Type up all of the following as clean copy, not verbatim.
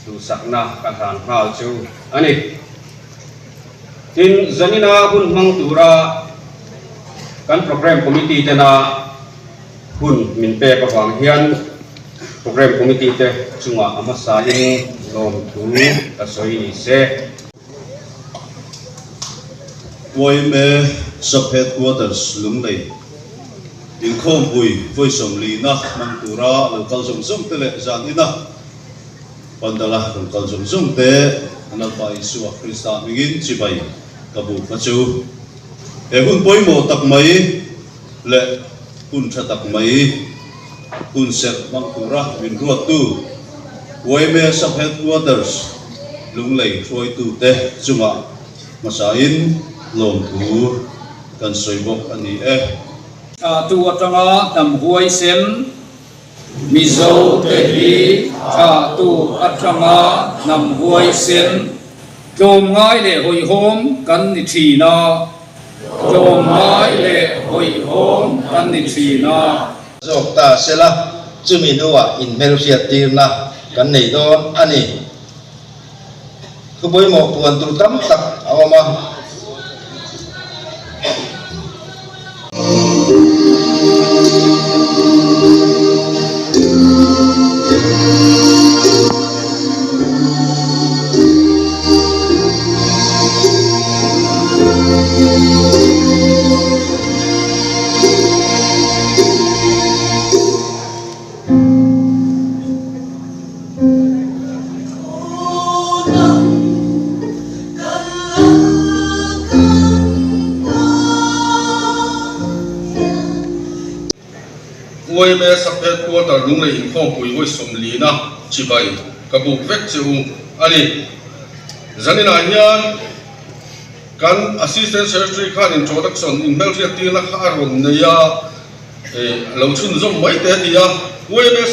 Duhsakna ka hlan nghal chu a ni. Tin, zanina hun hmang tura kan Programme Committee tena hun min pek avang hian Programme Committee te chungah a hmasain lawmthu ka sawi ni se. Yma Sub Headquarters Lunglei inkhawmpui vawi sawmlina hmang tura lo kal zawng zawng te leh zan ina Pandala rawn kal zawng zawng te an Lalpa Isua Krista hmingin chibai ka buk a chu. He hun pawimawh tak mai leh hun tha tak mai hun serh hmang tura min ruattu yma Sub Headquarters Lunglei hruaitute chungah hmasain lawmthu kan sawi bawk a ni e. Thlahtu atanga hnam huaisen Mizo te hi thlahtu atanga hnam huaisen tlawmngai leh hawihhawm kan ni thin a, tlawmngai leh hawihhawm kan ni thin a. Zawk ta sela, chumi hnuah inhmelhriat tirna kan nei dawn a ni. Thu pawimawh puan tur tam tak a awm a. YMA Sub Headquarter Lunglei inkhawmpui vawi sawmlina chibai ka buk vek che u a ni. Zaninah hian kan Assistant Secretary khan introduction inhmelhriat tirna kha a rawn nei a. Lo chhunzawm mai te a ti a, YMS.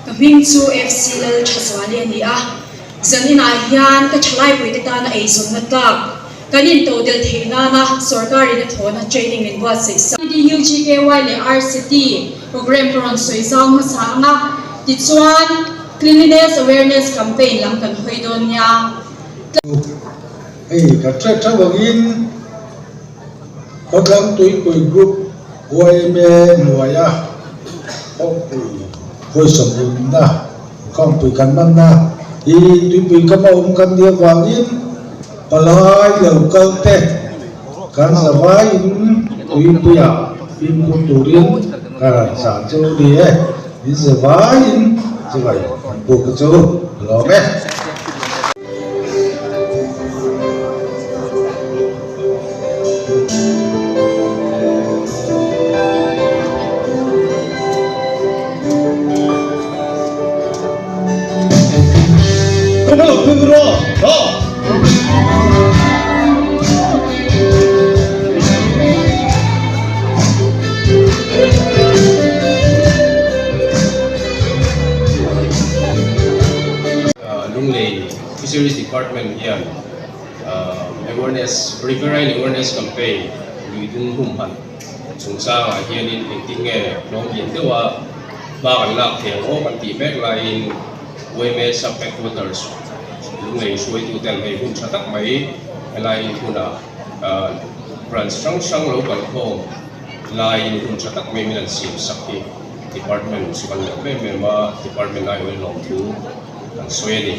Ka hming chu FC Lalthazuali a ni a. Zaninah hian ka thalaipuite tana eizawnna tlak kan intodelh theih nana sorkarin a thawhna training min buatsaih sak. DUGKY leh RCT programme ka rawn sawi zau hmasa ang a, tichuan Cleanliness Awareness Campaign lam kan hawi dawn nia. Hei ka hre theuh angin Khawthlang Tuipui Group yma hnuaia khawmpui pawisa bunna khawmpui kan hmanna hi tuipui kama awm kan nih avangin palai lo kal te kan zavaiin tuipuiah fimkhur turin ka rawn zah chu a ni e, min zavaiin chuvai kan buk chu a lawm e. Lunglei Fisheries Department hian awareness Riverine Awareness Campaign lui dung humhan chungchangah hianin engtin nge hlawm lian deuha hma kan lak thei ang aw kan tih mek laiin yma Sub Headquarters Lunglei hruaituten hei hun tha tak mai helai hmunah branch hrang hrang lo kalkhawm laiin hun tha tak mai min an siam sak hi. Department chu kan leh em em a, Department aiawhin lawmthu kan sawi a ni.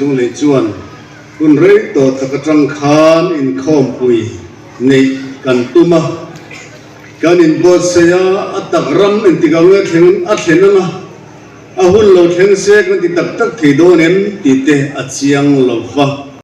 Lunglei chuan hun rei tawh tak atang khan inkhawmpui neih kan tum a, kan inbuatsaih a, a tak ram engtik ang nge thleng a thlen ang a, a hun lo thleng se kan ti tak tak thei dawn em tih te a chiang lo va.